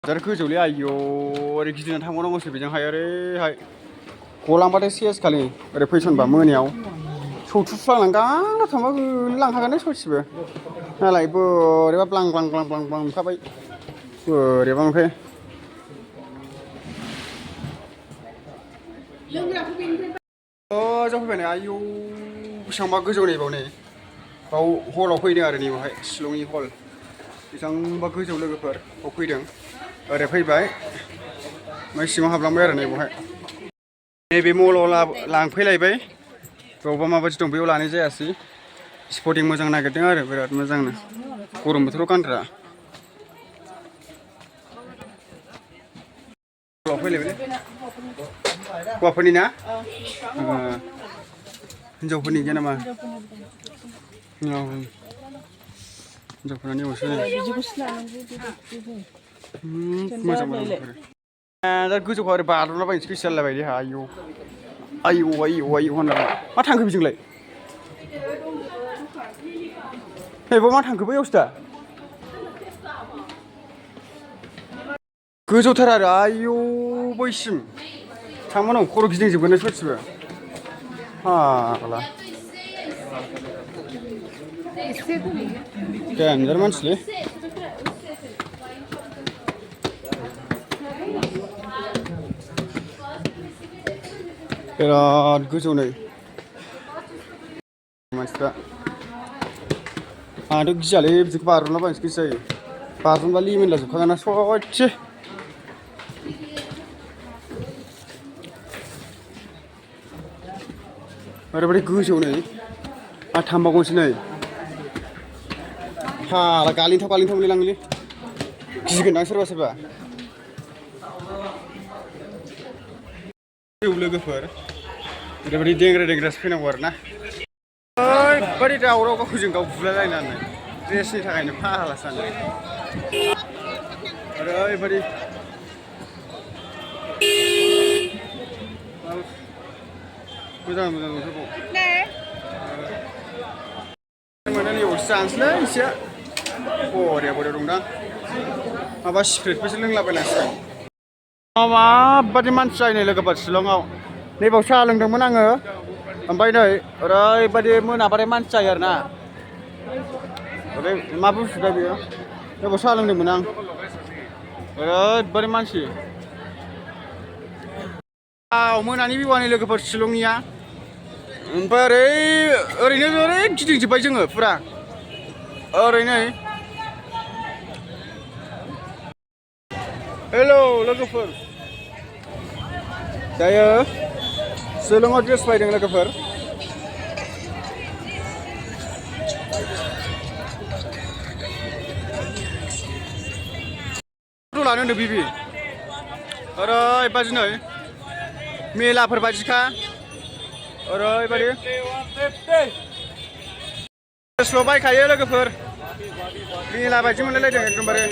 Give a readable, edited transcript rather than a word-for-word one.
जार गोजौलै आयौ ओरै गिदिंना थांबावनांगौसो बेजोंहाय ओरैहाय गलांबाथाय सेस खालि ओरै फैसनबा मोनायाव सौथुफ्लांनानै गांना थांबा लांखागोन ससेबो नालाय बोरैबा ब्लां ब्लां ब्लां ब्लां ब्लां ओंखारबाय बोरैबा ओमफ्राय जाफैबाय नै आयौ बेसेबांबा गोजौ नैबाव नै बाव हलाव फैदों आरो नैबावहाय शिलंनि हल बेसेबांबा गोजौ लोगोफोर बाव फैदों ओरै फैबाय ओमफ्राय सिङाव हाबलांबाय आरो नैबावहाय नैबे मलाव लांफैलायबाय बेयावबा माबायदि दं बेयाव लानाय जायासै स्पटिं मोजां नागिरदों आरो बिराद मोजांनो गरम बोथोराव गानग्रा फैलायबाय हौवाफोरनि ना हिन्जावफोरनि गैया नामा हिन्जावफोरना नैबावसो मोजां मोजां दा गोजौखौ ओरै बारलाबायनोसो गोसो जालायबाय देहा आयौ आयौ आयौ आयौ होनलाय मा थांखो बिजोंलाय नैबाव मा थांखो बैयावसो दा गोजौथार आरो आयौ बैसिम थांबानो खर' गिदिंजोबगोन ससेबो फाग्ला देनजार मानसिलै बिराद गोजौ नै मानसिफ्रा आंहाथ' गियालै बिदिखौ बारलाबायनोसो गोसो जायो बारलांबा लिमोनला जोबखागोन ना ससे ओरैबायदि गोजौ नै आरो थांबावगोनसो नै फाग्ला गालिनथाव गालिनथाव मोनलायलाङोलै गिगोनदां सोरबा सोरबा लोगोफोर ओरैबायदि देंग्रा देंग्रासो फैनांगौ आरो ना ओरैबायदि दावराव गावजों गाव बुलायलायनानै ड्रेसनि थाखायनो फाग्ला सानो ओरैबायदि मोजां मोजां नुथारबाव मोनो नैबावसो जानोसैलै एसे बरिया बरिया दंदां माबा सिक्रेटफोरसो लोंलाबायनांसिगोन माबायदि मानसि जायो नै लोगोफोर शिलंआव नैबाव साहा लोंदोंमोन आङो ओमफ्राय नै ओरैबायदि मोनाबाथाय मानसि जायो आरो ना ओरै मा बुस्थु दा बेयो नैबाव साहा लोंदोंमोन आं ओरैबायदि मानसि मोनानि बिवानि लोगोफोर शिलंनिया ओमफ्राय ओरैनो गिदिंजोब्बाय जोङो फुरा ओरैनो हेलौ लोगोफोर दायो शिलंआव ड्रेस बायदों लोगोफोर लानो होनदों बिबि ओरैबायदि नै मेलाफोर बायदिखा ओरैबायदि ड्रेसल' बायखायो लोगोफोर मेला बायदि मोनलायलायदों एकदमबारे